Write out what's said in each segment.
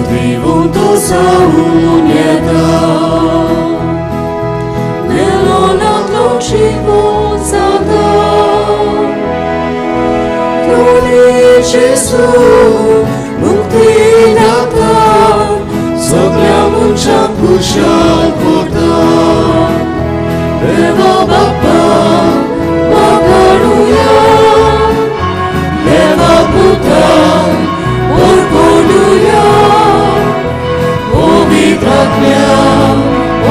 दिवून तो जावन येता मेलोनांतलो जिवो जाता तुमी जेजू मुक्ती दाता सगळ्या मनशांक खुशाल करता देवा बाप्पा वाखाणुया देवा पुता वरकोणुया पवित्र आत्म्या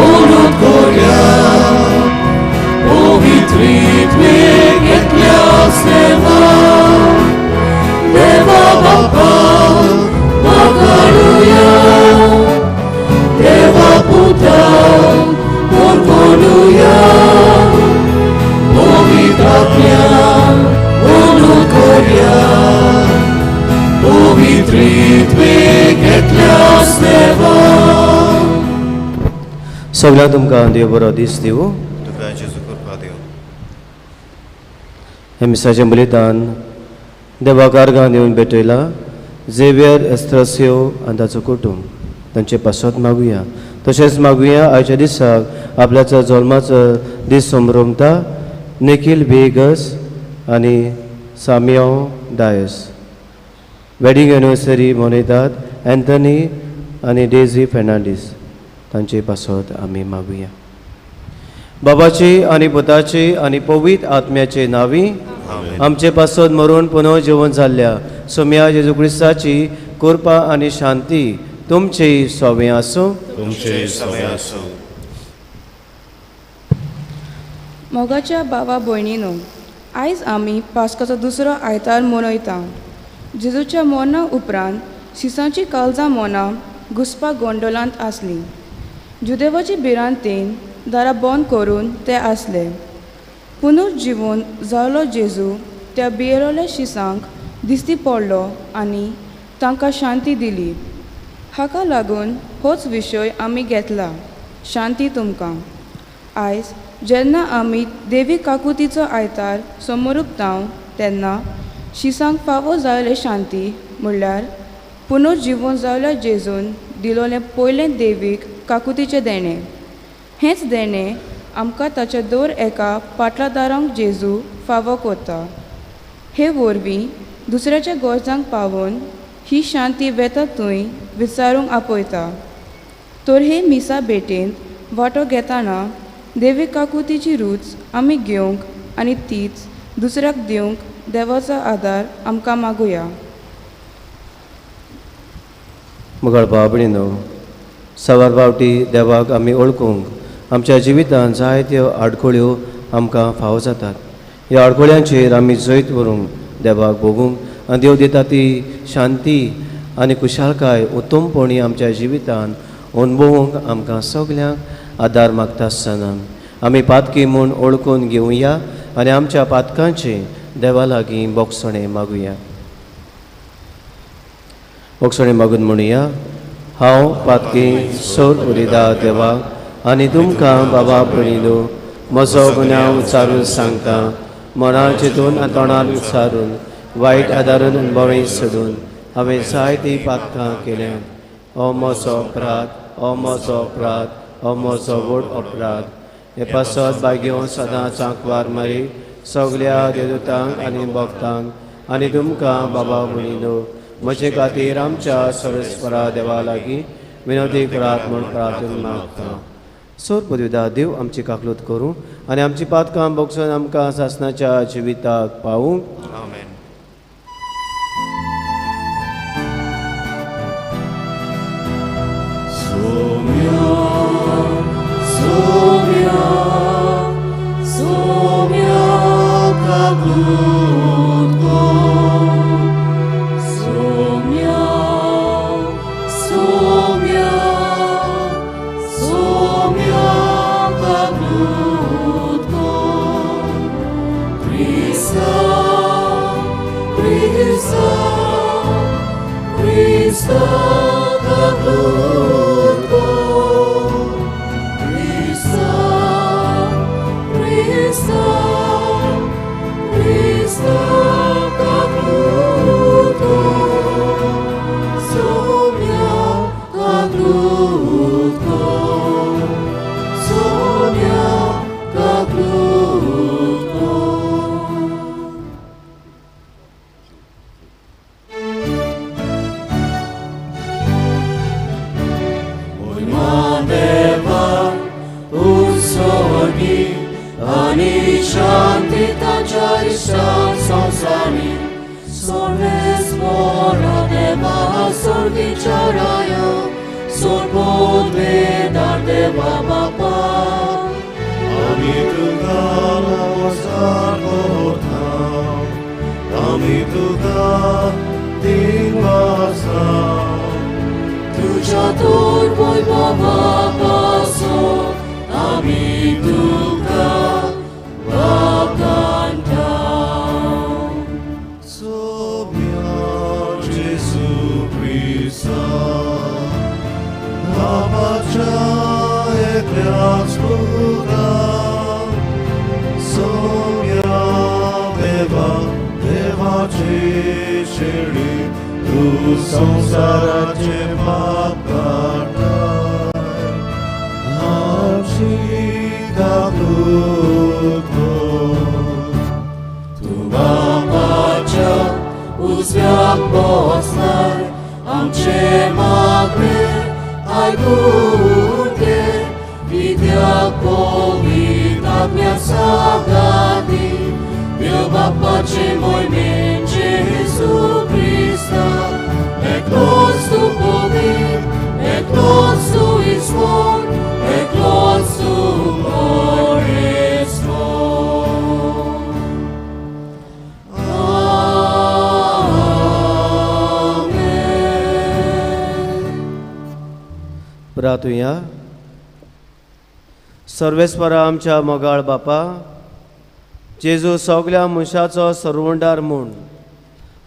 ओलूत कोरया पवित्र त्वेक एकल्याच देवा देवा बाप्पा वाखाणुया देवा पुता वरकोणुया पवित्र आत्म्या ओलूत कोरया पवित्र त्वेक एकल्याच देवा. सगळ्यांक तुमकां देव बरो दीस दिवं. तुका जेजू कृपा दिवं. हे मिसाचें बलिदान देवाक अर्गां दिवन भेटयला झेवियर एस्त्रस्यो आनी ताचो कुटूंब तांचे पासत मागुया. तशेंच मागुया आयच्या दिसाक आपल्याचो जल्माचो दीस समरमता निखील वेगस आनी सामियो डायस. वेडींग एनिवर्सरी मनयतात एन्थनी आनी डेझी फेर्नांडीस तांचे पासत आमी मागुया. बाबाची आनी पुताची आनी पवित्र आत्म्याचे नांवी आमचे पासत मरून पुनः जिवन जाल्ल्या सोम्या जेजू क्रिस्ताची कृपा आनी शांती तुमची सवे आसूं. तुमचे सवे आसूं. मोगाच्या भावा भयणीनो, आयज आमी पास्काचो दुसरो आयतार मनयता. जेजूच्या मरणा उपरांत शिसांची काळजां मनां घुसपा गोंडोलांत आसलीं. जुदेवाची भिरांतेन दारां बंद करून ते आसले. पुनर्जिवन जाल्लो जेजू त्या भियेलोल्या शिसांक दिश्टी पडलो आनी तांकां शांती दिली. हाका लागून होच विशय आमी घेतला, शांती तुमकां. आयज जेन्ना आमी देवी काकुतीचो आयतार समोरुपताव तेन्ना शिसांक फावो जाल्ले शांती म्हणल्यार पुनर्जिवन जाल्ल्या जेजून दिलोलें पयलें देवीक काकुतीचें देणें. हेंच देणें आमकां ताच्या दर एका पाटलादारांक जेजू फावो करता. हे वरवीं दुसऱ्याच्या गरजांक पावोवन ही शांती वेता थंय विचारूंक आपयता. तर हे मिसा भेटेंत वांटो घेतना देवी काकुतीची रूच आमी घेवंक आनी तीच दुसऱ्याक दिवंक देवाचो आदार आमकां मागुया. मुखार भाव भयणीनो, सवार फावटी देवाक आमी वळखूंक आमच्या जिवितांत जायत्यो आडखळ्यो आमकां फावो जातात. ह्या आडखळ्यांचेर आमी जैत व्हरूंक देवाक भोगूंक आनी देव दिता ती शांती आनी खुशालकाय उत्तमपणी आमच्या जिवितांत अनुभवूंक आमकां सगल्यांक आदार मागता आसतना आमी पातकी म्हूण वळखून घेवया आनी आमच्या पातकांचे देवा लागीं बोगसणें मागुया. बोगसणें मागून म्हणुया, हांव पातकी सोर उरिदा देवाक आनी तुमकां बाबा भयणीनो म्हजो गुन्यांव उच्चारून सांगता. मना चिंतून आनी तोंडान उच्चारून वायट आदारून अणभवी सोडून हांवें जायतीं पातकां केल्यांत. हो म्हजो अपराध, हो म्हजो अपराध, हो म्हजो व्हड अपराध. हे पासत भाग्यो सदां चांकवार मारी सगल्या देवदूतांक आनी भक्तांक आनी तुमकां बाबा भयणीनो म्हजे खातीर आमच्या सर्वेस्परा देवा लागीं विनोदी करात म्हूण प्रार्थना मागता. सोर पदवीदा देव आमची काकलूत करूं आनी आमची पातकां बोगसून आमकां सासणाच्या जिविताक पावूं. आमेन. Soumya, आसा तुज्या तोर वैभवा पासत आमी तुका वाखाणटा. सोम्या जेजू क्रिस्ता बाबाच्या एकल्याच पुता सोम्या देवा देवाची शेळी तूं संवसाराचे पाप काडटाय आमची काकूट कर. तूं बापाच्या उजव्याक बसलाय आमचें मागणें आयकून घे कित्याक पवित्र आत्म्या सांगाती देव बापाचे मोहिमेन जेजू क्रिस्ता एकलोच तूं पवित्र एकलोच तूं ईश्वर एकलोच तूं परमेश्वर. आमेन. प्रार्थुया. सर्वेस्परा आमच्या मोगाळ बापा, जेजू सगल्या मनशाचो सरवंडार म्हूण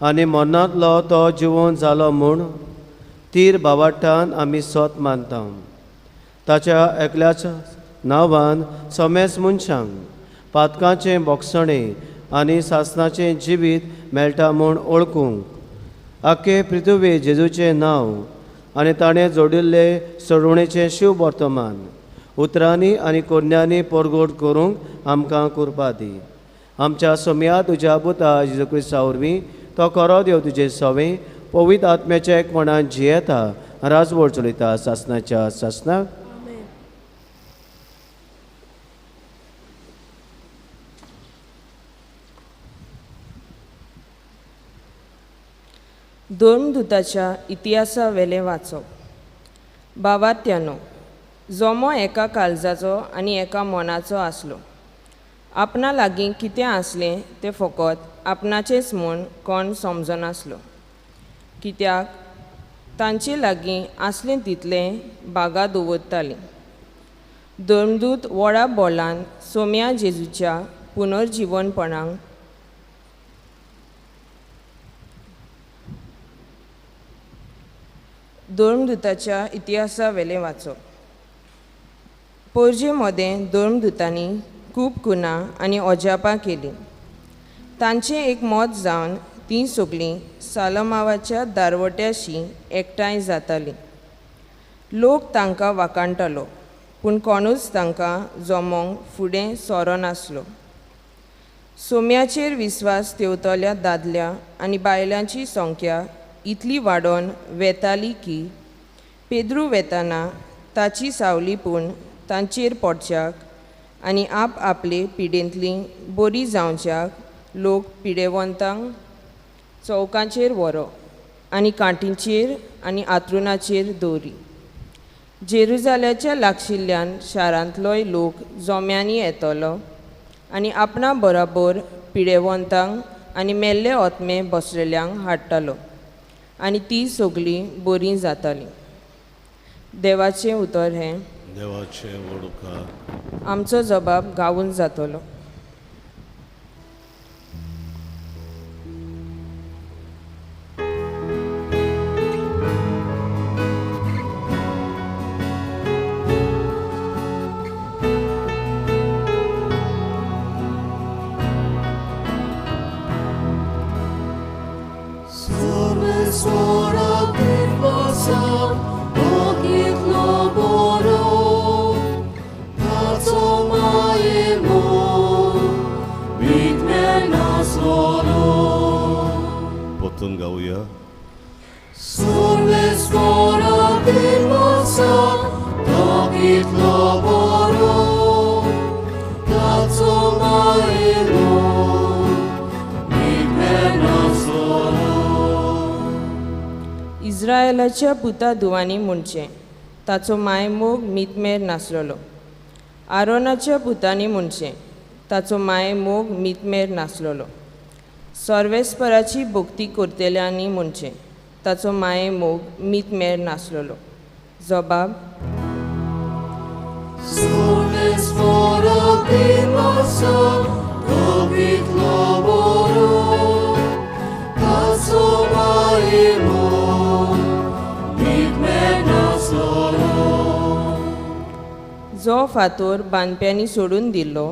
आनी मरणांतलो तो जिवोन जालो म्हूण तीर बावाट्टान आमी सोत मानता. ताच्या एकल्याच नांवान समेस्त मनशांक पातकाचें बोगसणें आनी सासणाचें जिवीत मेळटा म्हूण वळखूंक आख्खे पृथ्वी जेजूचें नांव आनी ताणें जोडिल्ले सरवणेचें शिव वर्तमान उतरांनी आनी कोन्यांनी परगट करूंक आमकां कृपा दी. आमच्या सोम्या तुज्या पुता जेजू क्रिस्ता वरवीं तो खरो देव तुजे सवें पवित्र आत्म्याच्या एकपणान जियेता राजवट चलयता सासणाच्या सासणाक. धर्मदुताच्या इतिहासा वेलें वाचप. बावात्यानो, जोमो एका काळजाचो आनी एका मनाचो आसलो. आपणा लागीं कितें आसलें तें फकत आपणाचेंच म्हूण कोण समजनासलो, कित्याक तांचे लागीं आसलें तितलें बागा दवरतालीं. धर्मदूत व्हडा बोलान सोम्या जेजूच्या पुनर्जिवनपणाक धर्मदुताच्या इतिहासा वेलें वाचप. पोरजे मदें धर्मदुतांनी खूब गुना आनी अजापां केलीं. तांचें एक मत जावन तीं सगळीं सालमावाच्या दारवट्याशी एकठांय जातालीं. लोक तांकां वाखाणटालो, पूण कोणूच तांकां जमोंक फुडें सरनासलो. सोम्याचेर विस्वास ठेवतल्या दादल्या आनी बायलांची संख्या इतली वाडोवन वेताली की पेद्रू वेताना ताची सावली पूण तांचेर पडच्याक आनी आप आपले पिडेंतली बरी जावच्याक लोक पिडेवंतांक चौकांचेर व्हरो आनी कांटींचेर आनी आतरुणाचेर दवरी. जेरुजाल्याच्या लागशिल्ल्यान शारांतलोय लोक जोम्यांनी येतलो आनी आपणा बराबर पिडेवंतांक आनी मेल्ले आत्मे बसलेल्यांक हाडटालो आनी ती सगळीं बरीं जातालीं. देवाचें उतर हें. देवाचें व्हड उपकार. आमचो जबाब गावून जातलो. परतून गावया. इस्रायलाच्या पुता धुवांनी म्हणचें, ताचो मायमोग मितमेर नासलेलो. आरोनाच्या पुतांनी म्हणचें, ताचो मायमोग मितमेर नासलेलो. सर्वेस्पराची भक्ती करतल्यांनी म्हणचें, ताचो माये मोग मीत मेर नासलेलो. जबाब. जो फातोर बांदप्यांनी सोडून दिल्लो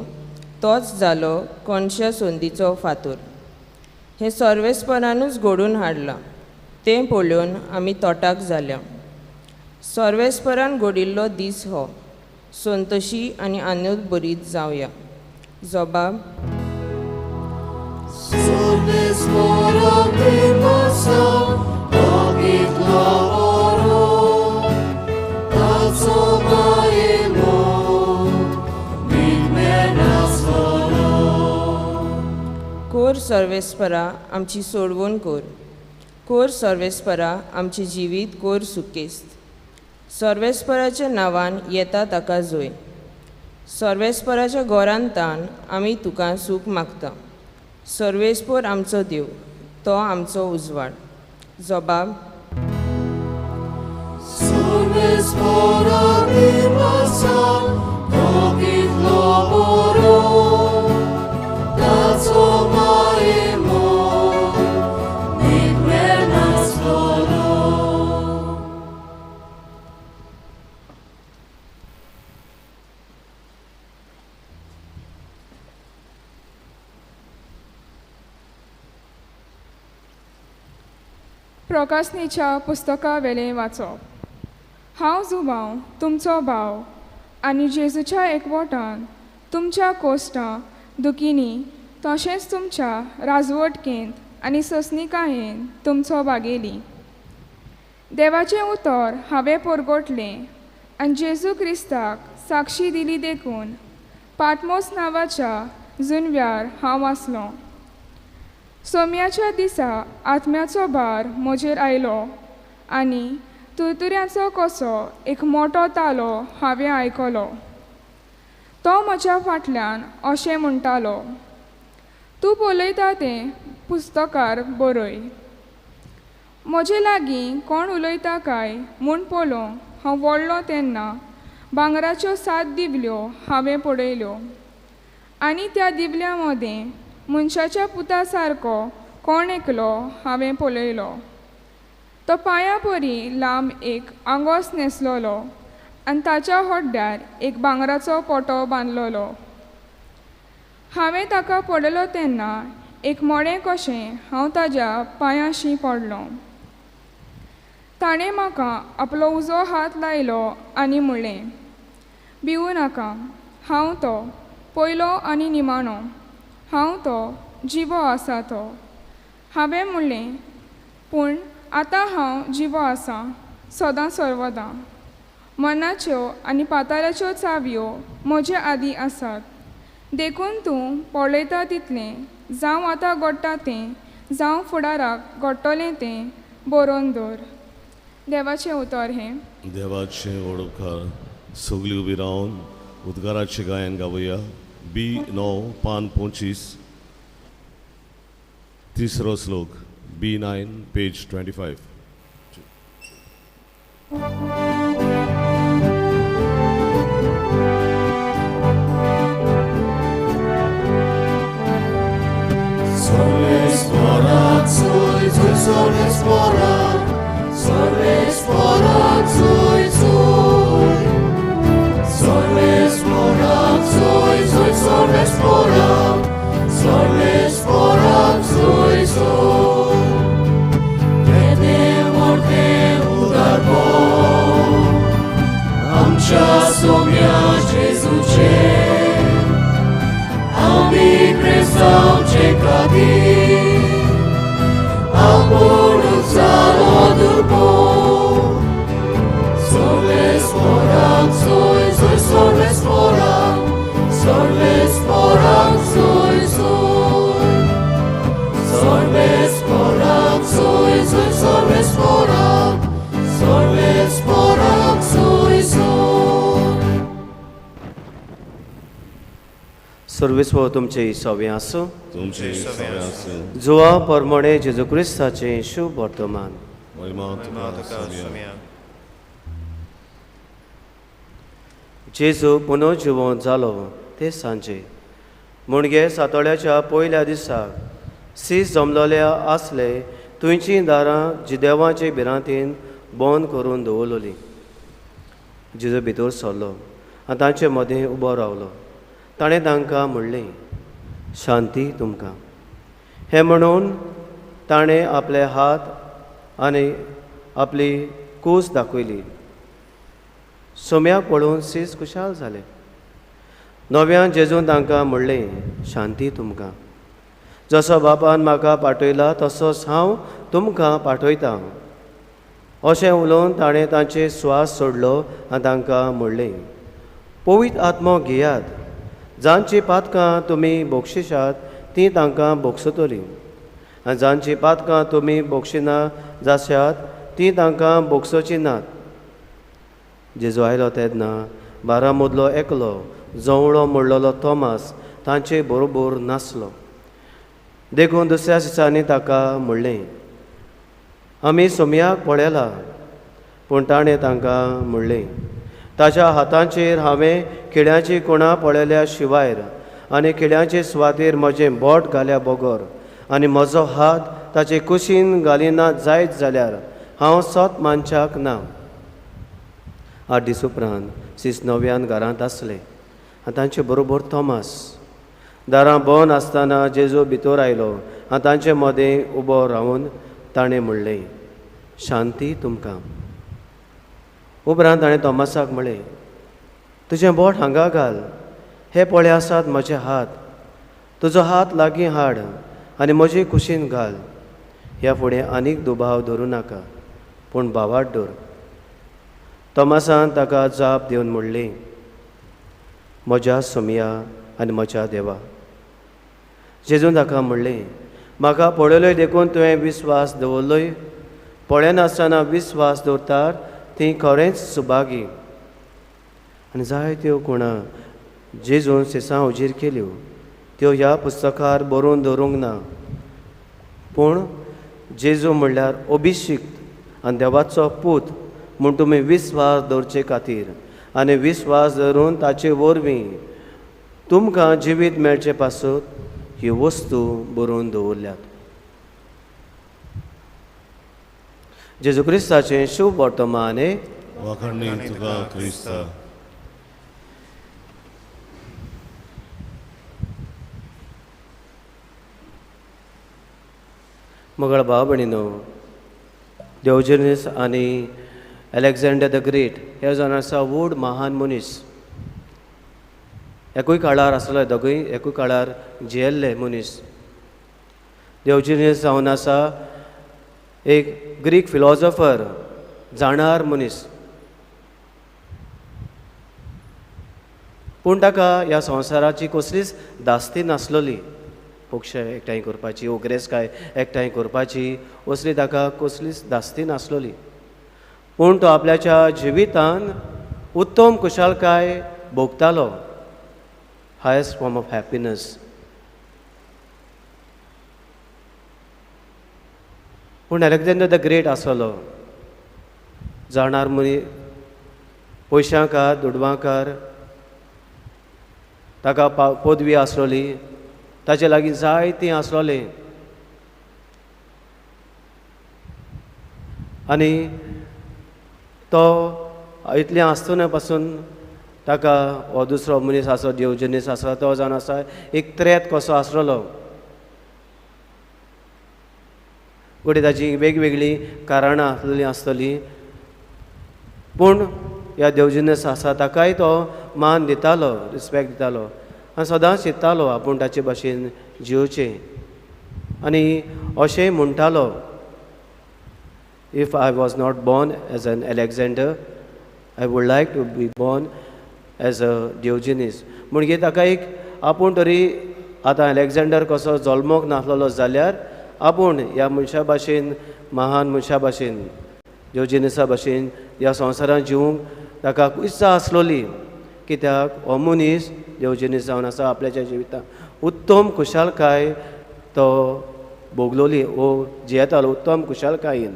तोच जालो कोणश्या संदीचो फातोर. हें सर्वेस्परानूच घडून हाडलां, तें पळोवन आमी तोटाक जाल्या. सर्वेस्परान घडिल्लो दीस हो, संतोशी आनी आनंद भरीत जावया. जबाब. कोर सर्वेस्परा आमची सोडवण कोर, कोर सर्वेस्परा आमचें जिवीत कोर सुकेस्त. सर्वेस्पराच्या नांवान येता ताका जोय. सर्वेस्पराच्या गोरान तान आमी तुका सूख मागता. सर्वेस्पर आमचो देव, तो आमचो उजवाड. जबाब. प्रकाशनीच्या पुस्तका वेलें वाचप. हांव जुबाव तुमचो भाव आनी जेजूच्या एकवटान तुमच्या कोश्टां दुखींनी तशेंच तुमच्या राजवटकेंत आनी ससनिकायेन तुमचो भागेली. देवाचें उतर हांवें परगटलें आनी जेजू क्रिस्ताक साक्षी दिली देखून पाटमोस नांवाच्या जुनव्यार हांव आसलों. सोम्याच्या दिसा आत्म्याचो भार म्हजेर आयलो आनी तुरतुऱ्याचो कसो एक मोटो तालो हांवें आयकलो. तो म्हज्या फाटल्यान अशें म्हणटालो, तूं पळयता तें पुस्तकार बरय. म्हजे लागीं कोण उलयता काय म्हूण पळोवंक हांव वळ्ळो तेन्ना भांगराच्यो 7 दिवल्यो हांवें पळयल्यो आनी त्या दिवल्यां मदें मनशाच्या पुता सारको कोण एकलो हांवें पळयलो. तो पांयां परी लांब एक आंगोस न्हेसलेलो आनी ताच्या हड्ड्यार एक भांगराचो पटो बांदलेलो. हांवें ताका पळयलो तेन्ना एक मडें कशें हांव ताज्या पांयांशी पडलो. ताणें म्हाका आपलो उजो हात लायलो आनी म्हणलें, भिवू नाका, हांव तो पयलो आनी निमाणो, हांव तो जिवो आसा तो. हांवें म्हणलें, पूण आतां हांव जिवो आसा सदां सर्वदां. मनाच्यो आनी पाताळाच्यो चावयो म्हजे आदीं आसात. देखून तूं पळयता तितलें जावं आतां घडटा तें जावं फुडाराक घडटलें तें बरोवन दवर. देवाचें उतर हें. देवाचें व्हड उपकार. सगळीं उबी रावन उद्गाराचें गायन गावया. बी 9 पान 25 तिसरो श्लोक. बी 9 पेज 25. सर्वेस्पर तुमचे सवे आसूं. तुमचे सवे आसूं. जुवा परमणे जेजू क्रिस्ताचें शुभ वर्तमान. महिमा तुका सोम्या. जेजू पुनः जिवंत जालो ते सांजे मुणगे सातोळ्याच्या पयल्या दिसाक सीस जमलोले आसले थंयचीं दारां जिदेवाचे भिरांतीन बंद करून दवरलोली. जेजू भितर सरलो आनी तांचे मदें उबो रावलो. ताणें तांकां म्हणलें, शांती तुमकां. हें म्हणून ताणें आपले हात आनी आपली कूस दाखयली. सोम्याक पळोवन सीस खुशाल जाले. नव्यान जेजून तांकां म्हणलें, शांती तुमकां. जसो बापान म्हाका पाठयला तसोच हांव तुमकां पाठयतां. अशें उलोवन ताणें तांचे स्वास सोडलो आनी तांकां म्हणलें, पवित्र आत्मो घेयात. जांची पातकां तुमी बक्षिशात तीं तांकां बक्षतलीं आनी जांची पातकां तुमी बक्षिना जाशात तीं तांकां बक्षोची नात. जेजू आयलो तेन्ना बारा मदलो एकलो जवळो म्हणलेलो थॉमास तांचे बरोबर नासलो. देखून दुसऱ्या दिसांनी ताका म्हणलें, आमी सोमयाक पळयला. पूण ताणें तांकां म्हणलें, ताच्या हातांचेर हांवें किड्याची कुणां पळयल्या शिवाय आनी किड्याचे सुवातेर म्हजें बोट घाल्या बगर आनी म्हजो हात ताचे कुशीन घालिना जायत जाल्यार हांव सत मानच्याक ना. 8 दीस उपरांत सीस नव्यान घरांत आसले आनी तांचे बरोबर थॉमास. दारां बंद आसतना जेजू भितर आयलो आनी तांचे मदें उबो रावन ताणें म्हणलें, शांती तुमकां. उपरांत ताणें थॉमासाक म्हणलें, तुजें बोट हांगा घाल, हे पळय आसात म्हजे हात, तुजो हात लागीं हाड आनी म्हजे कुशीन घाल. ह्या फुडें आनीक दुबाव धरूं नाका, पूण भावार्त दवर. थॉमासान ताका जाप दिवन म्हणलें, म्हज्या सोमया आनी म्हज्या देवा. जेजून ताका म्हणलें, म्हाका पळयलोय देखून तुवें विस्वास दवरलोय. पळयनासतना विस्वास दवरतात ती खरेंच सुभागी. आनी जायत्यो कुणां जेजून सिसां उजीर केल्यो त्यो ह्या पुस्तकार बरोवन दवरूंक ना. पूण जेजू म्हणल्यार अभिशिक्त आनी देवाचो पूत म्हूण तुमी विस्वास दवरचे खातीर आनी विस्वास धरून ताचे वरवीं तुमकां जिवीत मेळचे पासत ही वस्तू बरोवन दवरल्यात. जेजू क्रिस्ताचें शुभ वर्तमान. वाखाणणी तुका क्रिस्ता. मगळ भाव भयणीनो, देवजनीस आनी अलेक्झांडर the great हे जावन आसा व्हड महान मनीस. एकूय काळार आसलो, दोगूय एकूय काळार जियेल्ले मनीस. देवजिनीस जावन आसा एक ग्रीक फिलॉजॉफर, जाणार मनीस. पूण ताका ह्या संवसाराची कसलीच धास्ती नासलोली. पक्ष एकठांय करपाची, उग्रेसकाय एकठांय करपाची असली ताका कसलीच धास्ती नासलोली. पूण तो आपल्याच्या जिवितान उत्तम खुशालकाय भोगतालो, हायस्ट फॉर्म ऑफ हॅपिनस. पूण अलेक्झांडर the great आसलो जाणार मनी, पयशांकार, दुडवांकार, ताका पदवी आसलोली, ताचे लागीं जायतीं आसलोलें. आनी तो इतलें आसतना पासून ताका हो दुसरो मनीस आसलो, देवजनीस आसलो, तो जावन आसा एक त्रेत कसो आसलोलो. घडये ताची वेगवेगळीं कारणां आसलेलीं आसतलीं, पूण ह्या देवजिनस आसा ताकाय तो मान दितालो, रिस्पेक्ट दितालो आनी सदांच चिंत्तालो आपूण ताचे भाशेन जियोचें. आनी अशें म्हणटालो, if I was not born as an Alexander, I would like to be born as a Diogenes. म्हणजे ताका एक आपूण तरी आतां अलेक्झांडर कसो जल्मोक नासलेलो जाल्यार आपूण ह्या मनशा भाशेन, महान मनशा भाशेन, दियोजिनिसा भाशेन ह्या संवसारांत जिवूंक ताका इत्सा आसलोली. कित्याक हो मनीस दियोजिनीस जावन आसा आपल्याच्या जिवितांत उत्तम खुशालकाय तो भोगलोली, वो जियेतालो उत्तम खुशालकायेन,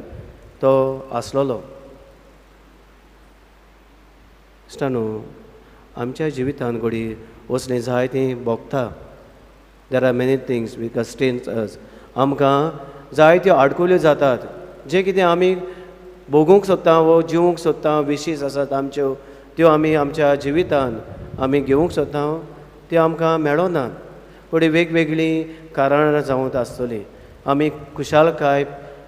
तो आसलेलो. इश्टांनो, आमच्या जिवितान घडी वसलें जाय तीं भोगता. There are many things we constrains us. आमकां जायत्यो आडकुल्यो जातात. जें कितें आमी भोगूंक सोदता वो जिवूंक सोदता, विशीस आसात आमच्यो, त्यो आमी आमच्या जिवितान आमी घेवंक सोदता, त्यो आमकां मेळोनात. थोडी वेगवेगळीं कारणां जावंक आसतलीं. आमी खुशालकाय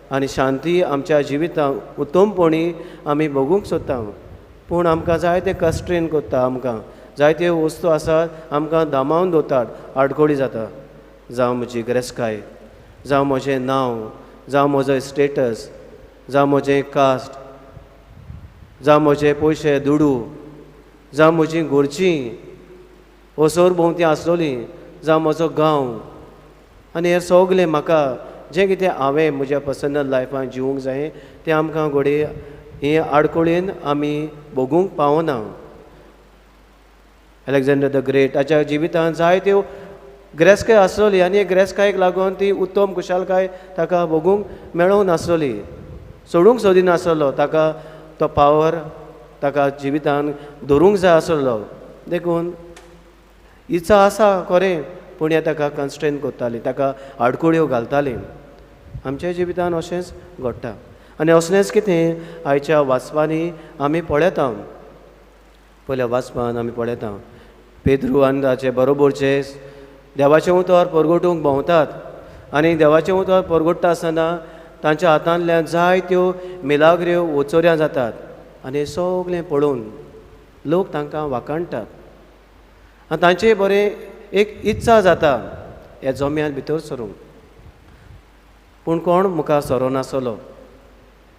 आनी शांती आमच्या जिवितांत उत्तमपणी आमी भोगूंक सोदता, पूण आमकां जायते कस्ट्रेन करता, आमकां जायत्यो वस्तू आसात आमकां दामावन दवरतात, आडकोळी जाता. जावं म्हजी गिरेस्तकाय, जावं म्हजें नांव, जावं म्हजो स्टेटस, जावं म्हजें कास्ट, जावं म्हजे पयशे दुडू, जावं म्हजी घरचीं वो सरभोंवती आसलोली, जावं म्हजो गांव, आनी हें सगलें म्हाका जें कितें हांवें म्हज्या पर्सनल लायफान जिवूंक जाय तें आमकां घडये हे आडकोळीन आमी भोगूंक पावना. अलेक्झांडर the great ताच्या जिवितांत जायत्यो गिरेस्तकाय आसलोली आनी हे गिरेस्तकायेक लागून ती उत्तम खुशालकाय ताका भोगूंक मेळोंक नासलोली, सोडूंक सोदिनासलो. ताका तो पावर ताका जिवितान धरूंक जाय आसलो. देखून इत्सा आसा खरें, पूण हें ताका कन्स्ट्रेन करताली, ताका आडकुळ्यो घालताली. आमच्या जिवितान अशेंच घडटा आनी असलेंच कितें आयच्या वाचपांनी आमी पळयता. पयल्या वाचपान आमी पळयता पेद्रू आनी ताचे बरोबरचे देवाचें उतर परगटूंक भोंवतात आनी देवाचें उतर परगट्टा आसतना तांच्या हातांतल्यान जायत्यो मिलाग्र्यो वचोऱ्यां जातात आनी सगळें पळोवन लोक तांकां वाखाणटात आनी तांचे बरें एक इत्सा जाता ह्या जम्यांत भितर सरूंक. पूण कोण मुखार सरोनासलो,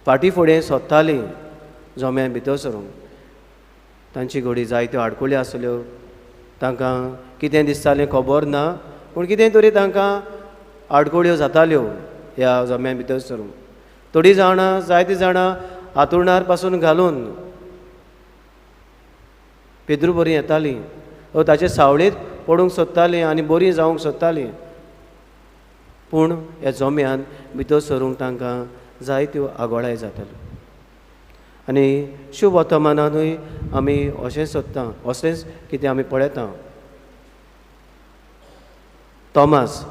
फाटीं फुडें सोदतालीं जम्यांत भितर सरूंक. तांची घडी जायत्यो आडकुळ्यो आसल्यो, तांकां कितें दिसतालें खबर ना, पूण कितें तरी तांकां आडकुळ्यो जाताल्यो ह्या जम्या भितर सरूंक. थोडीं जाणां, जायतीं जाणां हातुरणार पासून घालून पेद्रू बरीं येतालीं वो ताचे सावळेंत पडूंक सोदतालीं आनी बरीं जावंक सोदतालीं, पूण ह्या जम्यान भितर सरूंक तांकां जायत्यो आगोळाय जाताल्यो. आनी शुभ वर्तमानानूय आमी अशेंच सोदता, अशेंच कितें आमी पळयता. तॉमास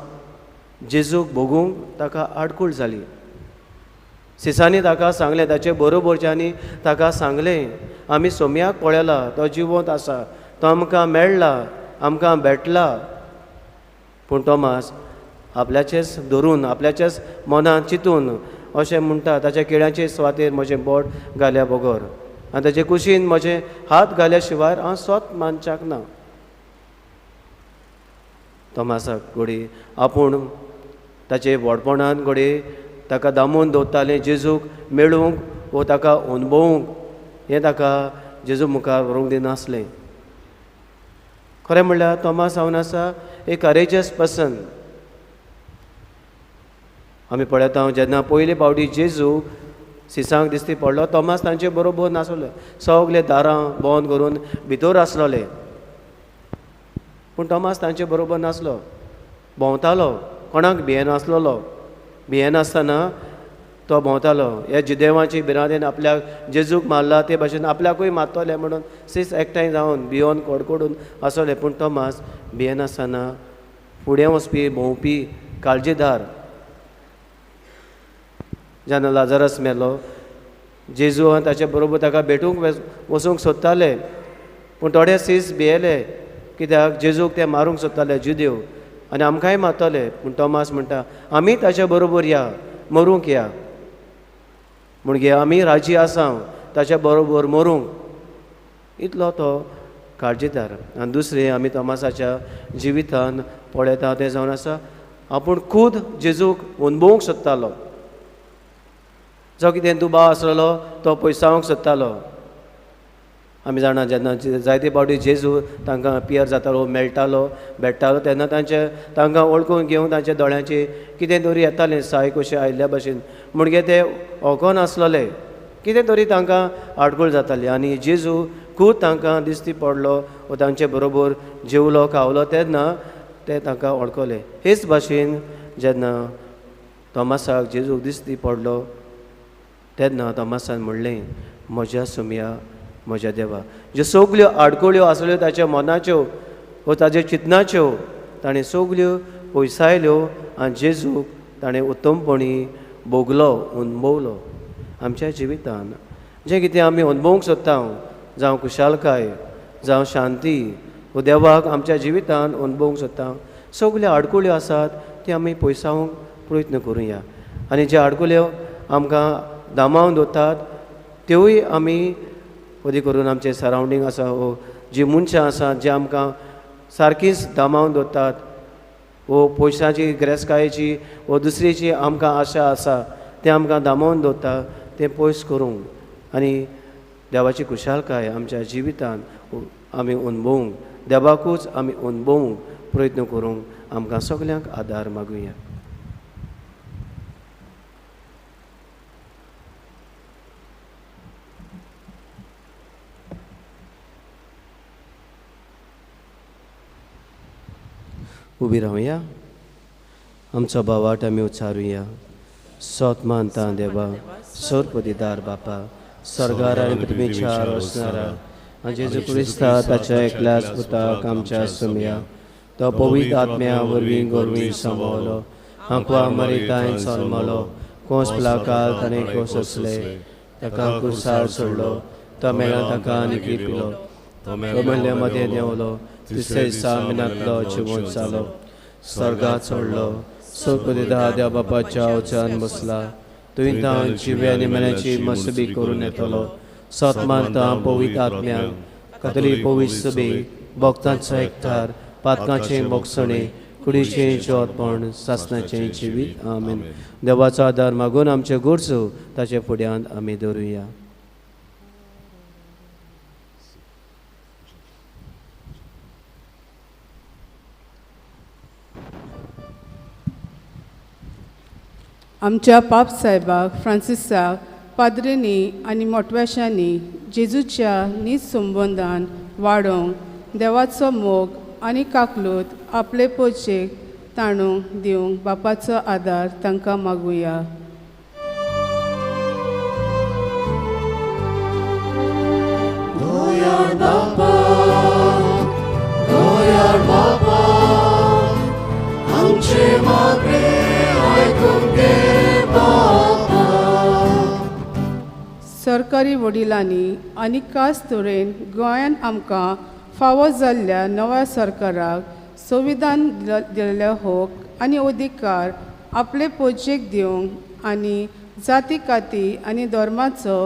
जेजूक भोगूंक ताका आडकूळ जाली. सिसांनी ताका सांगलें, ताचे बरोबरच्यांनी ताका सांगलें, आमी सोम्याक पळयला, तो जिवंत आसा, तो आमकां मेळ्ळा, आमकां भेटला. पूण तॉमास आपल्याचेच धरून, आपल्याच्याच मनांत चिंतून अशें म्हणटा, ताच्या किळ्यांचे सुवातेर म्हजें बोट घाल्या बगर आनी ताचे कुशीन म्हजे हात घाल्या शिवाय हांव स्वत मानच्याक ना. तॉमासाक घडये आपूण ताचे व्हडपणान घडये ताका दामून दवरतालें जेजूक मेळूंक वो ताका अणभवूंक, हें ताका जेजू मुखार व्हरूंक दिनासलें. खरें म्हणल्यार तॉमास जावन आसा एक करेजियस पर्सन. आमी पळयता जेन्ना पयले फावटी जेजू सिसांक दिसती पडलो, तॉमास तांचे बरोबर नासलो, सगळे दारां बंद करून भितर आसलोले, पूण तॉमास तांचे बरोबर नासलो, भोंवतालो, कोणाक भियेनासलेलो. भियेनासतना तो भोंवतालो. ह्या जुदेवाची भिरांतेन आपल्याक जेजूक मारला ते भाशेन आपल्याकूय मारतले म्हणून सीस एकठांय जावन भियोन कडकडून आसले, पूण तॉमास भियेनासतना फुडें वचपी, भोंवपी, काळजीदार. जेन्ना लाजरस मेलो, जेजू आनी ताचे बरोबर ताका भेटूंक वचूंक सोदताले, पूण थोडे सीस भियेले कित्याक जेजूक ते मारूंक सोदताले जुदेव आनी आमकांय मारतले. पूण तॉमास म्हणटा, आमी ताचे बरोबर या, मरूंक या, म्हणगे आमी राजी आसा ताच्या बरोबर मरूंक. इतलो तो काळजीदार. आनी दुसरें आमी तॉमासाच्या जिवितान पळयता तें जावन आसा, आपूण खूद जेजूक अणभवूंक सोदतालो. जो कितें दुबाव आसलेलो तो पयसावंक सोदतालो. आमी जाणा जेन्ना जायते फावटी जेजू तांकां पियर जातालो, मेळटालो, भेट्टालो, तेन्ना तांचे तांकां वळखून घेवन तांच्या दोळ्यांची कितें तरी येतालें, साय कशें आयिल्ल्या भाशेन, म्हणगे ते वळखोन आसलेले, कितें तरी तांकां आडकूळ जाताली. आनी जेजू खूब तांकां दिसती पडलो वो तांचे बरोबर जेवलो खावलो तेन्ना ते तांकां वळखले. हेच भाशेन जेन्ना तॉमासाक जेजूक दिसती पडलो, तेन्ना तोमासान म्हणलें, म्हज्या सोमया, म्हज्या देवा. ज्यो सगल्यो आडखळ्यो आसल्यो ताच्या मनाच्यो वो ताज्या चिंतनाच्यो ताणें सगल्यो पयसायल्यो आनी जेजूक ताणें उत्तमपणी भोगलो, अणभवलो. आमच्या जिवितान जें कितें आमी अणभवूंक सोदता, जावं खुशालकाय, जावं शांती वो देवाक आमच्या जिवितान अणभवूंक सोदता, सगल्यो आडखळ्यो आसात त्यो आमी पयसावंक प्रयत्न करुया. आनी ज्यो आडखळ्यो आमकां दामावन दवरतात त्योय आमी अदी करून आमचें सरावंडींग आसा वो जी मनशां आसात जी आमकां सारकीच दामावन दवरतात वो पयशांची गिरेस्तकायेची वो दुसरीची आमकां आशा आसा तें आमकां दामोवन दवरता तें पयस करूंक आनी देवाची खुशालकाय आमच्या जिवितान आमी अणभवूंक, देवाकूच आमी अणभवूंक प्रयत्न करूंक आमकां सगल्यांक आदार मागुया. उबी रावया, आमचो भावाट आमी उच्चारुया. सोत मानता देवा, सोरपदीदार बापा, सर्गार आनी पृथ्वीच्या रचणारा आनी जेजू क्रिस्ता ताच्या एकल्याच पुताक आमच्या सोमया, तो पवित्र आत्म्या वरवीं गोरवीं सांबावलो, आंकवा मरितांय जल्मलो, कोस प्लाकाल ताणें कोस असले, ताका कुर्सार सोडलो, तो मेळ्ळा ताका आनी पिलो, तो मेल्ल्या मदें देंवलो, तिसरे दिसा मिनांतलो जिवंत जालो, स्वर्गात चडलो, सोरपदीदार देवा बापाच्या उच्यान बसला, तुवें तां जिव्या आनी मेल्याची मसबी करून येतलो. सत मानता पवित्र आत्म्याक, कातली पवित्र सभेक, भक्तांचो एकठार, पातकांचें भोगसणें, कुडीचें जिवतपण, सासणाचें जिवीत. आमेन. देवाचो आदार मागून आमच्यो गरजो ताचे फुड्यांत आमी दवरुया. आमच्या पाप साहेबाक फ्रांसिसाक पाद्रींनी आनी मोटव्याशांनी जेजूच्या नीज संबंदान वाडोवंक देवाचो मोग आनी काकलूत आपले पोचेक ताणूंक दिवंक बापाचो आदार तांकां मागुया. सरकारी वडिलांनी आनी खास तरेन गोंयान आमकां फावो जाल्ल्या नव्या सरकाराक संविधान दिल्ले हक आनी अधिकार आपले पोजेक दिवंक आनी जाती काती आनी धर्माचो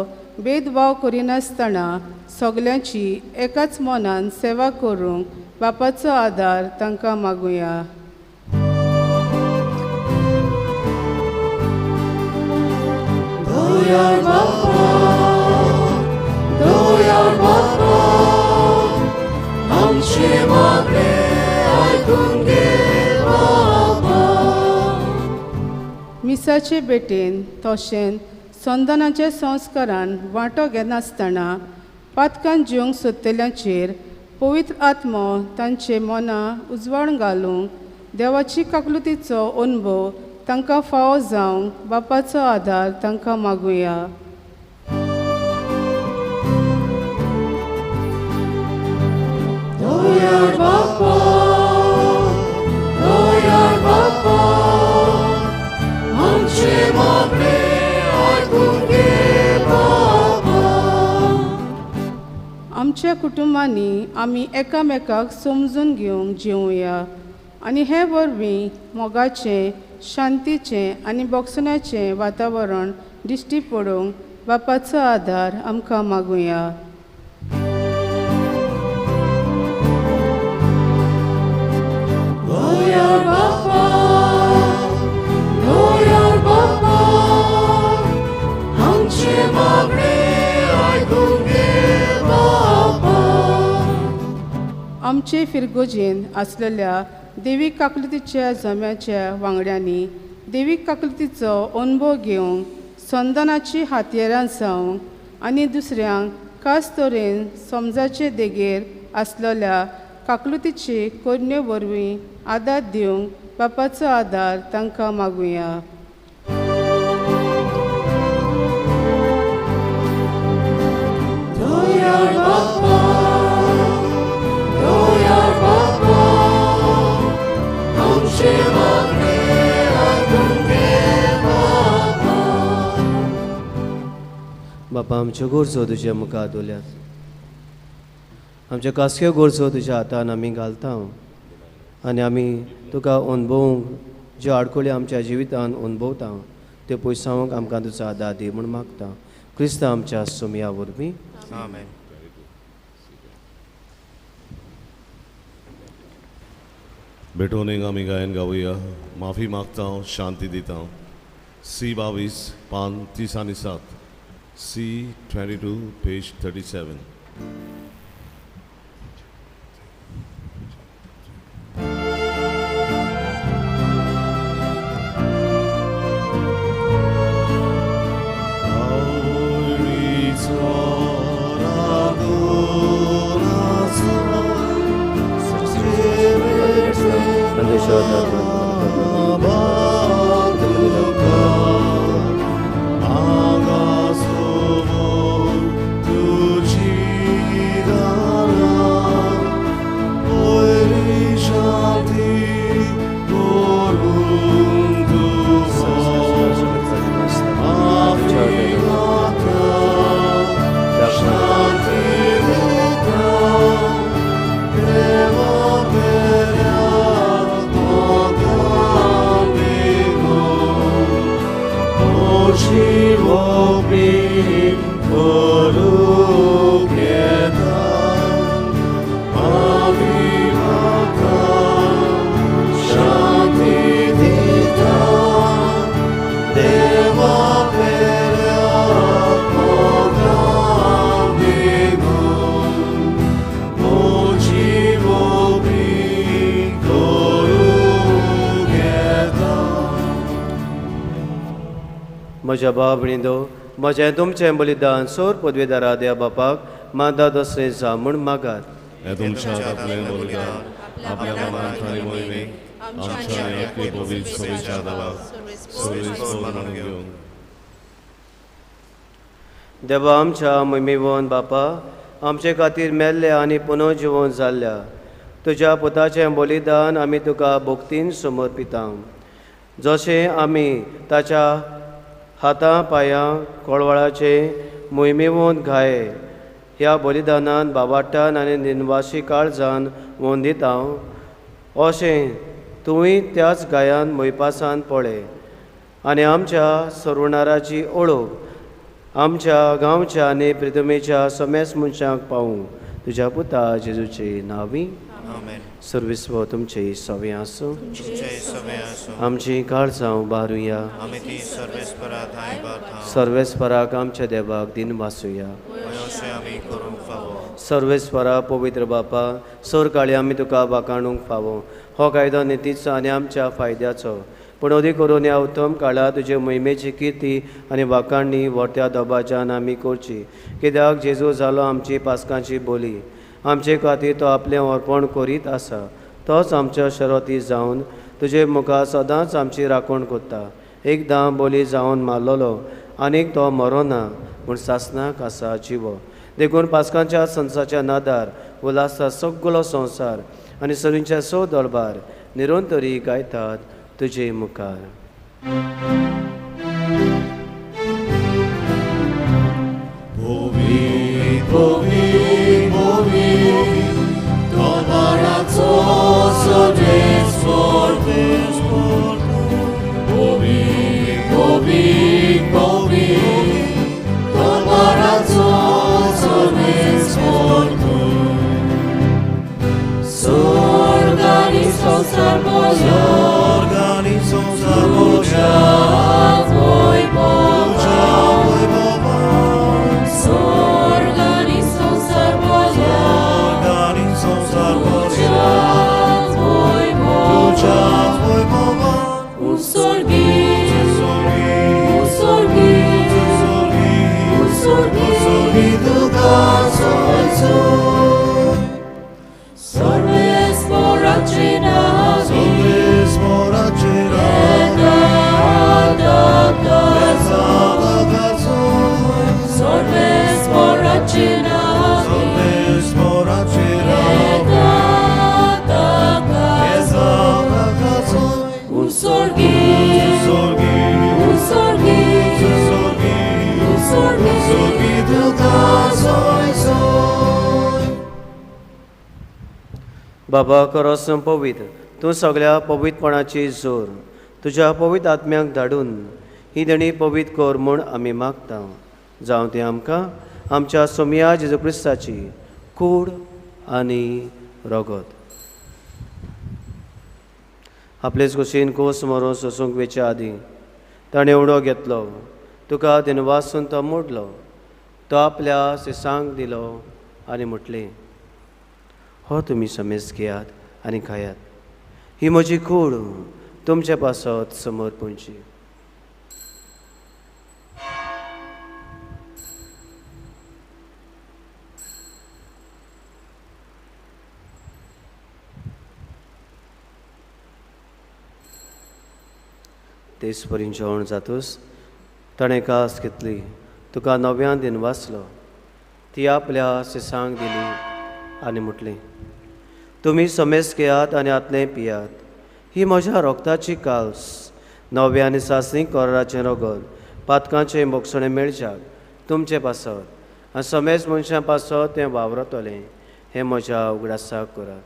भेदभाव करिनासतना सगल्यांची एकाच मनान सेवा करूंक बापाचो आदार तांकां मागुया. मिसाचे भेटेन तशेंच संदानाच्या संस्कारान वांटो घेनासतना पातकान जिवंक सोदतल्यांचेर पवित्र आत्मो तांचे मनां उजवाड घालूंक देवाची काकलुतीचो अणभव तांकां फावो जावंक बापाचो आदार तांकां मागुया. आमच्या कुटुंबांनी आमी एकामेकाक समजून घेवंक जिवया आनी हे वरवीं मोगाचें, शांतीचें आनी बोगसण्याचें वातावरण दिश्टी पडोवंक बापाचो आदार आमकां मागुया. आमचे फिरगोजेन आसलेल्या देवी काकलुतीच्या जम्याच्या वांगड्यांनी देवी काकलुतीचो अणभव घेवंक संदानाची हातयारां जावंक आनी दुसऱ्यांक खास तरेन समजाचे देगेर आसलेल्या काकलुतीचे करणे वरवीं आदार दिवंक बापाचो आदार तांकां मागुया. बापा आमच्यो गरजो तुज्या मुखार दवरल्यात, आमच्यो खासक्यो गरजो तुज्या हातान आमी घालता आनी आमी तुका अणभवूंक ज्यो आडखळी आमच्या जिवितान अणभवता त्यो पयसावंक आमकां तुजो आदार दी म्हूण मागता. क्रिस्त आमच्या सोमया वरवीं. आमेन. भेटोवणेक आमी गायन गावया. माफी मागता हांव, शांती दिता हांव. सी 22 पान 37, सी 22 पेज 37. म्हज्या भाव भयणींनो, म्हजें तुमचें बलिदान सोर पदवेदारा देवा बापाक मानता तसलें जावं म्हूण मागात. हें तुमच्या हातांतलें बलिदान आपल्या मनांत आनी मोहिमेक आमच्या आनी आपले पवित्र सभेच्या देवाक सर्वेस्पर मानून घेवन. देवा आमच्या मोहिमेवन बापा, आमचे खातीर मेल्ल्या आनी पुनर्जिवन जाल्ल्या तुज्या पुताचें बलिदान आमी तुका भक्तीन समर्पिता. जशें आमी ताच्या हाता पांयां कोळवळाचे मोहिमेवन घाये ह्या बलिदानान बाबाटान आनी निनवाशी काळजान वंदिता, अशें तुवूय त्याच गायान मोयपासान पळय आनी आमच्या सरुणाराची ओळख आमच्या गांवच्या आनी प्रितमेच्या समेस मनशांक पावूं. तुज्या पुता जेजूचे नांवी. सर्विस्व तुमचे सवे आसूं. आमची काळजां उबारुया. सर्वेस्पराक आमच्या देवाक दिन वासुया. सर्वेस्परा पवित्र बापा, सरकाळी आमी तुका वाखाणूंक फावो. हो कायदो नितीचो आनी आमच्या फायद्याचो, पूण अदीक करून ह्या उत्तम काळार तुजे मोहिमेची किर्ती आनी वाखाणणी व्हरत्या दबाज्यान आमी करची. कित्याक जेजू जालो आमची पासकांची बोली, आमचे खातीर तो आपलें अर्पण करीत आसा. तोच आमच्या शरती जावन तुजे मुखार सदांच आमची राखण करता. एकदां बोली जावन मारलेलो आनीक तो मरोना, पूण सासणाक आसा जिवो. देखून पासकांच्या संसाच्या नादार उल्हासा सगळो संवसार आनी सरींच्या सो दरबार निरंतरी गायतात तुजे मुखार. Sorves por उजोगी तुका सोय सोय. बाबा करो पवित्र तूं सगळ्या पवित्रपणाची जोर तुज्या पवित्र आत्म्याक धाडून ही देणी पवित्र कर म्हूण आमी मागता. जावं तें आमकां आमच्या सोमया जेजू क्रिस्ताची कूड आनी रगत. आपलेच कुशीन कोस मरोन सोसूंक वेच्या आदीं ताणें उडो घेतलो, तुका दिनवासून तो मोडलो, तो आपल्या सिसांक दिलो आनी म्हटलें, हो तुमी समेज घेयात आनी खायात, ही म्हजी कूड तुमचे पासत समर्पणची. तेच परी जेवण जातूच ताणें कास घेतली, तुका नव्यान दिन वाचलो, ती आपल्या सिसांक दिली आनी म्हटलें, तुमी समेज घेयात आनी आतलें पियात, ही म्हज्या रोगताची काल्स, नव्या आनी सासणी कोराचें रगत पातकांचें मोगसणें मेळच्याक तुमचे पासत आनी समेज मनशां पासत तें वावरतलें, हें म्हज्या उगडासाक करात.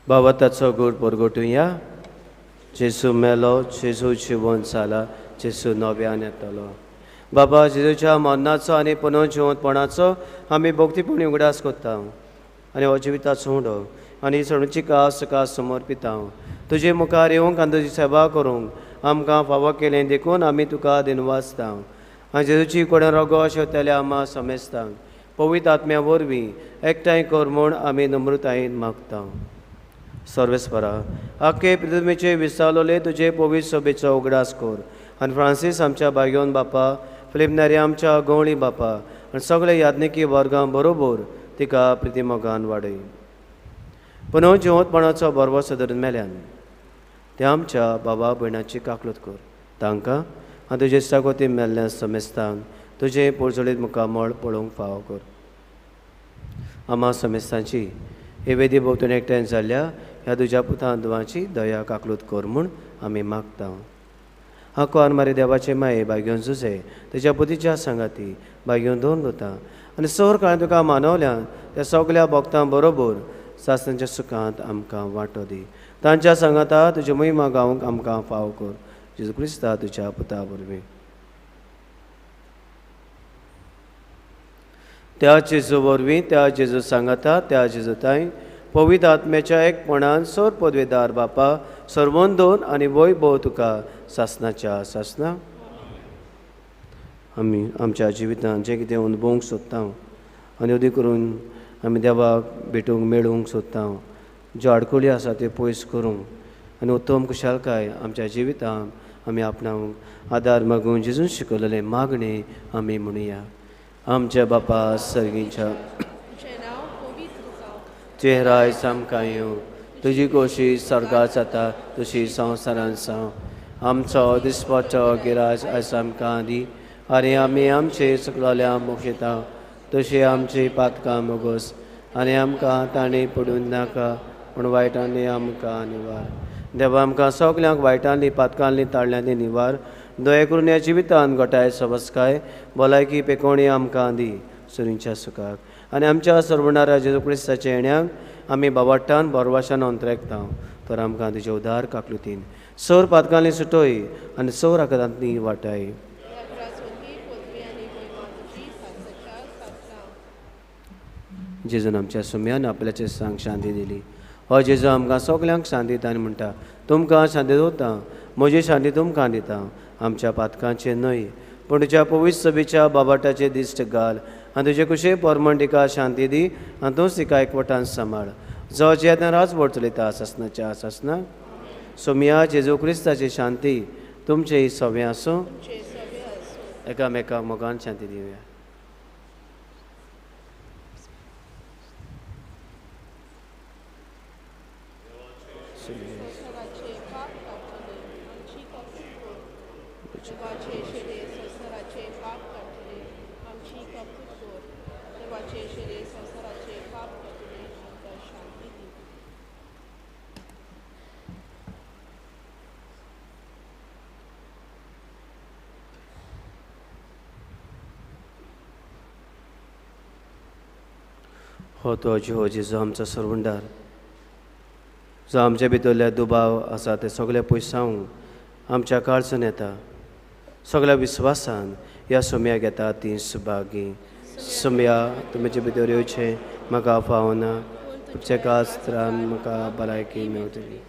बाबा ताचो गूण परगटुया. जेजू मेलो, जेजू जिवन जाला, जेजू नव्यान येतलो. बाबा जेजूच्या मरणाचो आनी पुनर्जिवंतपणाचो आमी भक्तीपणी उगडास करता आनी हो जिविताचो उडो आनी सणूची कास तुका समर्पिता. तुजे मुखार येवंक आनी तुजी सेवा करूंक आमकां फावो केलें देखून आमी तुका दिनवासता आनी जेजूची कोणें रोगो शेवतल्या आमा समेस्तांक पवित्र आत्म्या वरवीं एकठांय कर म्हूण आमी नम्रतायेन मागता. सर्वेस्परा आखे पृथ्वीचे विसावलोले तुजे पवित्र सभेचो उगडास कर आनी फ्रांसीस आमच्या भाग्योन बापा, फिलीप नेरी आमच्या गवळी बापा आनी सगळे याज्ञिकी वर्गां बरोबर तिका प्रितीमोगान वाडय. पुनः जिवंतपणाचो बरवसो धरून मेल्यान ते आमच्या बाबा भयणाची काकलूत कर, तांकां आनी तुजे सागोती मेल्ल्या समेस्तांक तुजें पोरजोळीत मुखामळ पळोवंक फावो कर. आमा समेस्तांची हे वेदी भोंवतणी एकठांय जाल्ल्या ह्या तुज्या पुतां दुवांची दया काकलूत कर म्हूण आमी मागता. हांव मारी देवाचे माये भाग्योन जुजे तुज्या पुतीच्या सांगाती भाग्योन दोन दुता आनी सर काळान तुका मानवल्यान त्या सगल्या भक्तां बरोबर सासणाच्या सुखांत आमकां वांटो दी. तांच्या सांगाता तुज्यो महिमा गावंक आमकां फावो कर. जेजू क्रिस्ता तुज्या पुता वरवीं. त्या जेजू वरवीं, त्या जेजू सांगाता, त्या जेजू ताई पवित्र आत्म्याच्या एकपणान सोर पदवेदार बापा सर्वोन आनी वैभव तुका सासणाच्या सासना. आमी आमच्या जिवितांत जें कितें अनुभवूंक सोदता आनी अदीक करून आमी देवाक भेटूंक मेळूंक सोदता, ज्यो आडखळी आसा त्यो पयस करूंक आनी उत्तम खुशालकाय आमच्या जिवितांत आमी आपणावंक आदार मागून जेजून शिकयलेलें मागणें आमी म्हणुया. आमच्या बापा सर्गीच्या चेहराय सामकां येवं, तुजी कोशी स्वर्गात जाता तशी संवसारांत जावं. आमचो दिसपाचो गिराज आयज आमकां दी आनी आमी आमचे चुकलोल्या मोक्षेता तशी आमची पातकां मोगोस आनी आमकां ताणें पडून नाका पूण वायटांनी आमकां निवार. देवा आमकां सगल्यांक वायटांनी पातकांनी ताळ्यांनी निवार. दया करून ह्या जिवितान घटाय सवस्काय भलायकी पेकोणी आमकां दी सुरींच्या सुखाक आनी आमच्या सर्वणारा जेजू क्रिस्ताच्या येण्याक आमी बाबाट्टान बोरवाशान अंतरेकता तर आमकां तुजे उदार काकलुतीन सर पातकांनी सुटोय आनी सर आकदांतनी वाटाय. जेजून आमच्या सुम्यान आपल्याचे सांग शांती दिली. हो जेजू आमकां सगल्यांक शांती दिता आनी म्हणटा, तुमकां शांती दवरता, म्हजी शांती तुमकां दिता. आमच्या पातकांचे न्हय पूण तुज्या पवित्र सभेच्या बाबाटाचे दिश्ट घाल आनी तुजे कुशे परमण तिका शांती दी आनी तूंच तिका एकवटान सांबाळ. जो जेन्ना राजवट चलयता सासणाच्या सासना. सोमिया जेजू क्रिस्ताची शांती तुमचे सवे आसूं. एकामेका मोगान शांती दिवया. हो तो जिहो जेजू आमचो सरवंडार, जो आमच्या भितरले दुबाव आसा ते सगळे पयसावंक आमच्या काळजान येता. सगळ्या विस्वासान ह्या सोम्याक येता ती सुभागी. सोम्या तुमचे भितर येवचें म्हाका फावना, तुमच्या कास्त्रान म्हाका भलायकी मेवतली.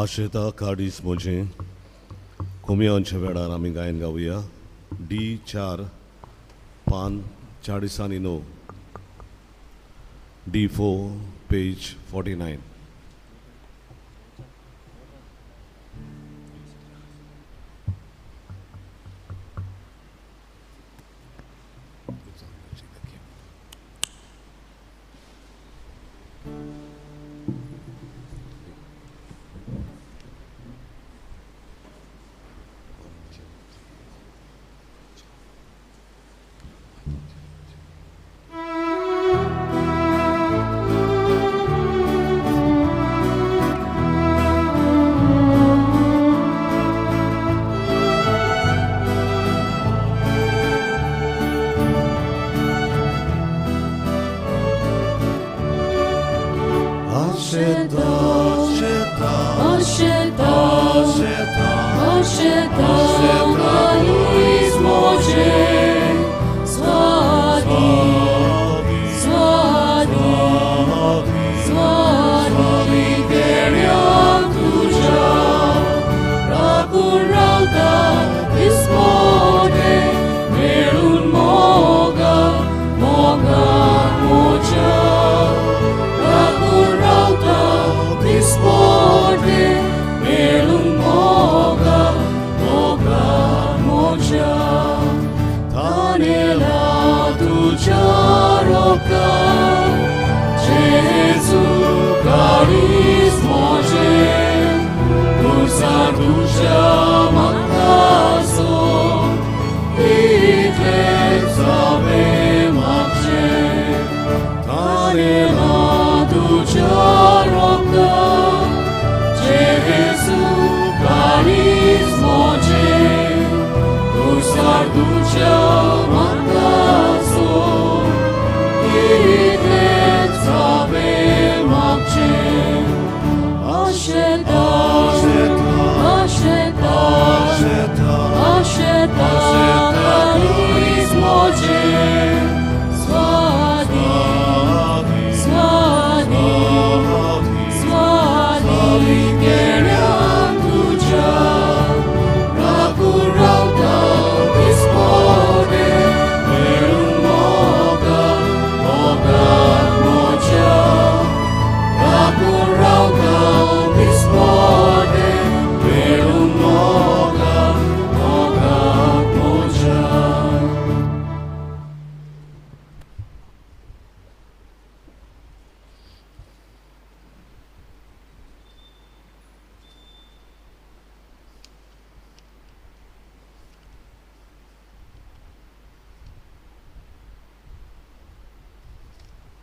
आशेता काडीस म्हजें कोमियांच्या वेळार आमी गायन गावया. डी 4 पान 49, D4 page 49.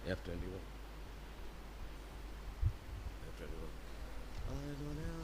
F21. F21. I don't know.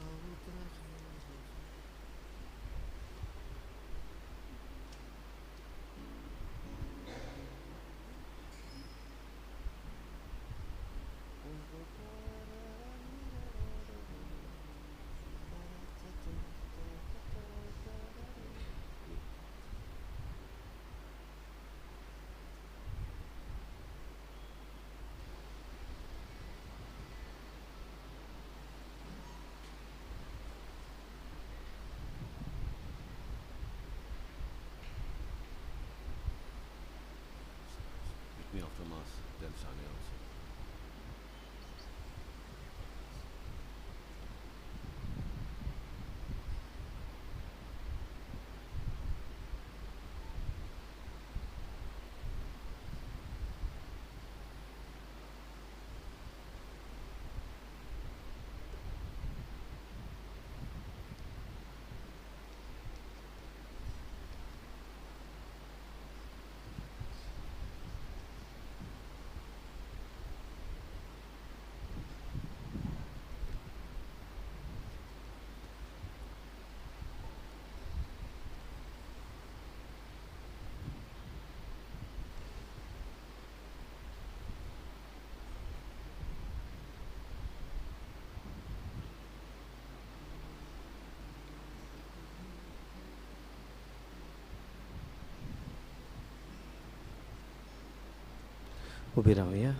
उबी रावया.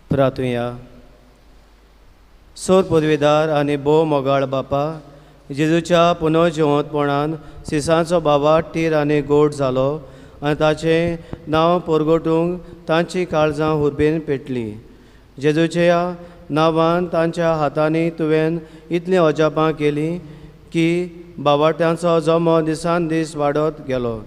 प्रातुया. सोर पदवीदार आनी भोव मोगाळ बापा, जेजूच्या पुनर्जिवंतपणान सिसांचो बाबा टीर आनी गोड जालो आनी ताचें नांव परगटूंक तांची काळजां हुर्बेन पेटली. जेजूच्या नांवान तांच्या हातांनी तुवें इतलीं अजापां केलीं की बाबाट्यांचो जमो दिसान दीस वाडत गेलो.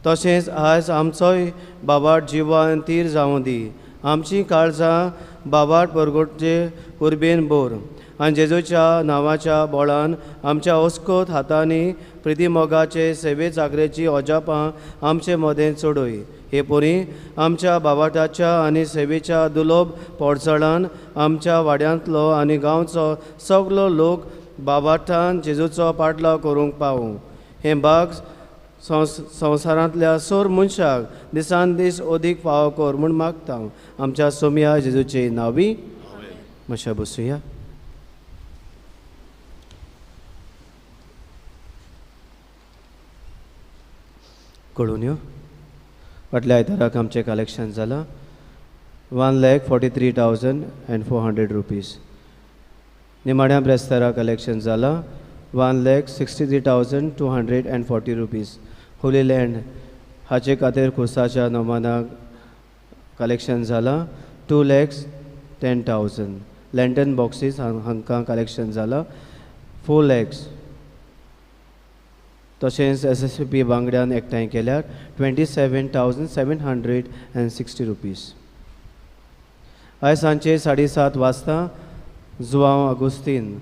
तशेंच आयज आमचोय बाबाट जिवान तीर जावं दी. आमची काळजां बाबाट परगटचे उर्बेन बोर आनी जेजूच्या नांवाच्या बोळान आमच्या अस्कोत हातांनी प्रितीमोगाचे सेवे चाकरेची अजापां आमचे मदें चडय. हे परी आमच्या बाबाटाच्या आनी सेवेच्या दुलोब पोडचळान आमच्या वाड्यांतलो आनी गांवचो सगलो लोक बाबाटान जेजूचो पाटलाव करूंक पावूं. हें बाग संवसारांतल्या सोर मनशाक दिसान दीस अदीक फावो कर म्हूण मागता आमच्या सोमया जेजूचे नांवी. मातशें बसुया. कळून यो फाटल्या आयताराक आमचें कलेक्शन जालां 1,43,400 रुपीज. निमाण्या ब्रेस्तारा कलेक्शन जालां 1,63,240 रुपीज. होली लँड हाचे खातीर खुर्साच्या नोमानाक कलेक्शन जालां 2,10,000. लँटन बॉक्सीस हांकां कलेक्शन जालां 4 lakhs. तशेंच एस एस पी बांगड्यान एकठांय केल्यार 27,760 रुपीज. आयज सांजचे 7:30 वाजता जुआंव आगुस्तीन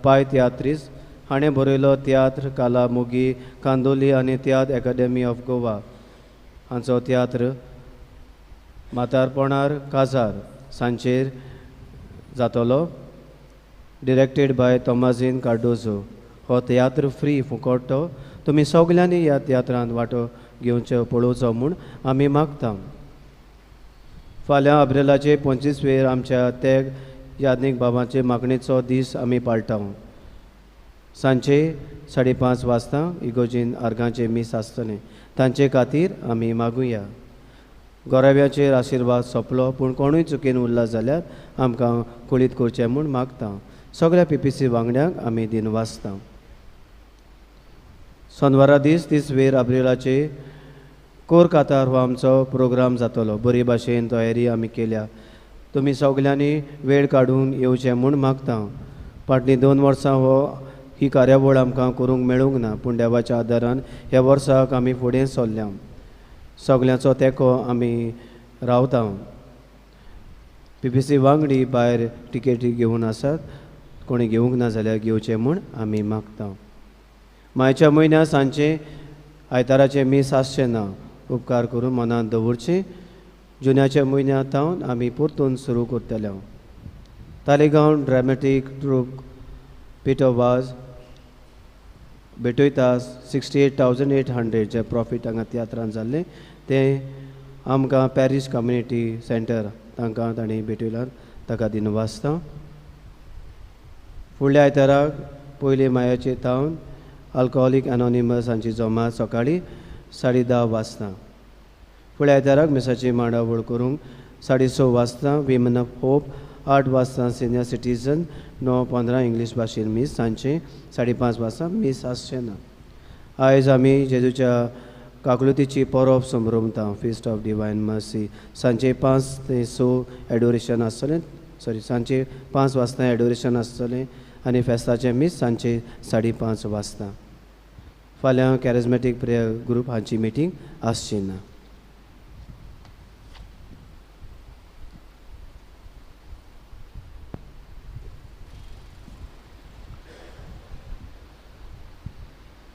पाय तियात्रीस हाणें बरयलो तियात्र काला मोगी कांदोली आनी तियात्र एकाडेमी ऑफ गोवा हांचो तियात्र म्हातारपणार काजार सांचेर जातलो. डिरेक्टेड बाय तोमाझीन कार्डोजो. हो तियात्र फ्री फुकट तो तुमी सगल्यांनी ह्या तियात्रांत वांटो घेवचो पळोवचो म्हूण आमी मागता. फाल्यां अप्रिलाचे 25 वेर आमच्या तेग याज्ञीक बाबाचे मागणेचो दीस आमी पाळटा. सांजचे 5:30 वाजता इगोजीन आर्गांचें मीस आसतलें. तांचे खातीर आमी मागुया. गोराव्याचेर आशिर्वाद सोंपलो पूण कोणूय चुकीन उरला जाल्यार आमकां कुळीत करचें म्हूण मागता. सगळ्या पी पी सी वांगड्यांक आमी दिन वाचता. सोनवारा दीस 30 वेर अप्रिलाचे कोर कातार हो आमचो प्रोग्राम जातलो. बरी भाशेन तयारी आमी केल्या. तुमी सगल्यांनी वेळ काडून येवचें म्हूण मागता. फाटलीं 2 वर्सां हो ही कार्यावळ आमकां करूंक मेळूंक ना पूण देवाच्या आदारान ह्या वर्साक आमी फुडें सरल्या. सगल्यांचो तेंको आमी रावता. पी पी सी वांगडी भायर टिकेटी घेवन आसात. कोणी घेवंक ना जाल्यार घेवचें म्हूण आमी मागता. मायच्या म्हयन्या सांजचें आयताराचें मीस आसचें ना. उपकार करून मनांत दवरचें. जुन्याच्या म्हयन्या तावन आमी परतून सुरू करतले. तालिगांव ड्रामेटीक ट्रूप पिटो वाज भेटयता 68,800 जे प्रॉफीट हांगा तियात्रान जाल्लें तें आमकां पॅरीस कम्युनिटी सेंटर तांकां तांणी भेटयलां. ताका दिन वाचता. फुडल्या आयताराक पयली मायाचे तावन अल्कोहोलीक एनॉनिमस हांची जमा सकाळीं 10:30 वाजता. फुडल्या आयताराक मिसाची मांडावळ करूंक 6:30 वाजता विमन ऑफ होप, 8 वाजता सिनियर सिटीजन, 9:15 इंग्लीश भाशेन मीस, सांजचें 5:30 वाजता मीस आसचें ना. आयज आमी जेजूच्या काकलुतीची परब समरमता, फिस्ट ऑफ डिवायन मर्सी. सांजे 5 ते 6 एडोरेशन आसतलें, सॉरी सांजे 5 वाजता एडोरेशन आसतलें आनी फेस्ताचें मीस सांजे 5:30 वाजता. फाल्यां कॅरिज्मॅटीक प्रेयर ग्रूप हांची मिटींग आसची ना.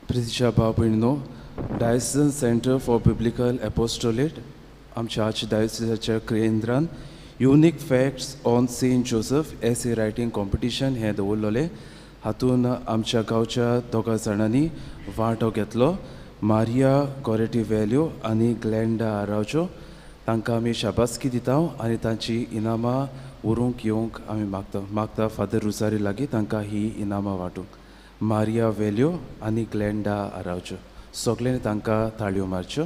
प्रितीच्या भाव भयणीनो, diocesan centre for biblical apostolate आमच्या आर्च डायोसिसाच्या केंद्रान unique facts on Saint Joseph essay writing competition हें दवरलेलें. हातून आमच्या गांवच्या दोगा जाणांनी वांटो घेतलो, मारिया गोरेटी वेल्यो आनी ग्लॅन्डा आरावच्यो. तांकां आमी शाबासकी दिता आनी तांची इनामां व्हरूंक येवंक आमी मागता फादर रुजारी लागीं तांकां ही इनामां वांटूंक. मारिया वेल्यो आनी ग्लॅन्डा आरावच्यो, सगल्यांनी तांकां ताळयो मारच्यो.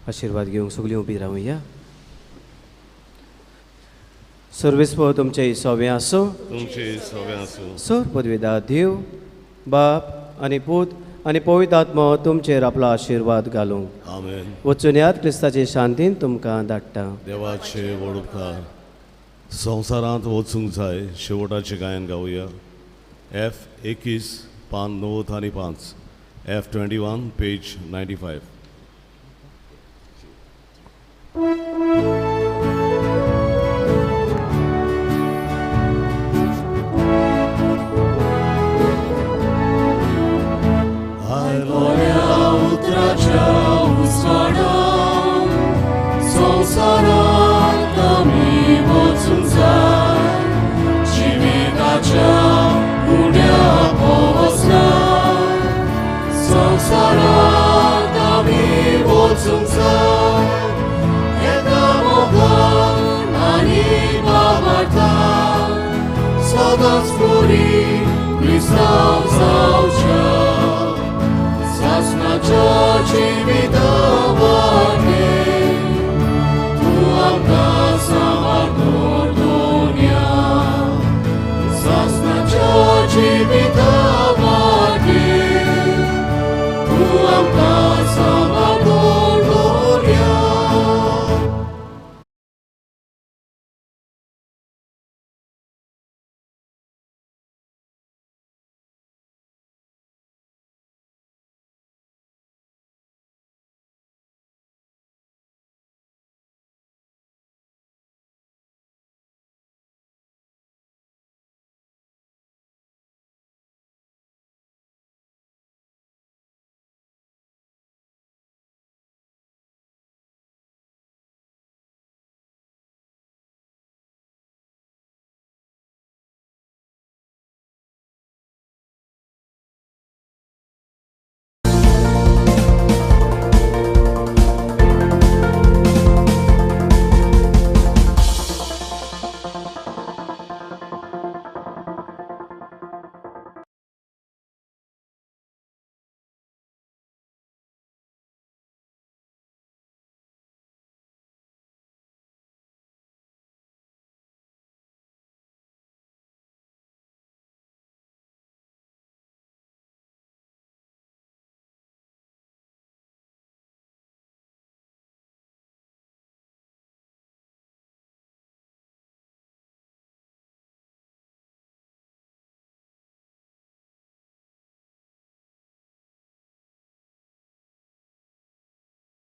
आशिर्वाद घेवंक सगळीं उबी रावया. सर्वेस्पर तुमचे सवे आसूं, तुमचे सवे आसूं. सर पदवेदा देव बाप आनी पूत आनी पवित्र आत्मो तुमचेर आपलो आशिर्वाद घालूं. आमेन. वचून याद क्रिस्ताचे शांतीन तुमकां धाडटा. देवाचे व्हड उपकार. संवसारांत वचूंक जाय शेवटाचें गायन गावया. एफ 21 पान 95, एफ 21 पेज 95. संवसारांत आमी वचूंक जाय, जिविताच्या उड्या पोवसना. संवसारांत आमी वचूंक जाय, एका मोगान आनी बाबार्थान सदांच पुरी क्रिस्तांव जावच्या सासणाच्या जिविता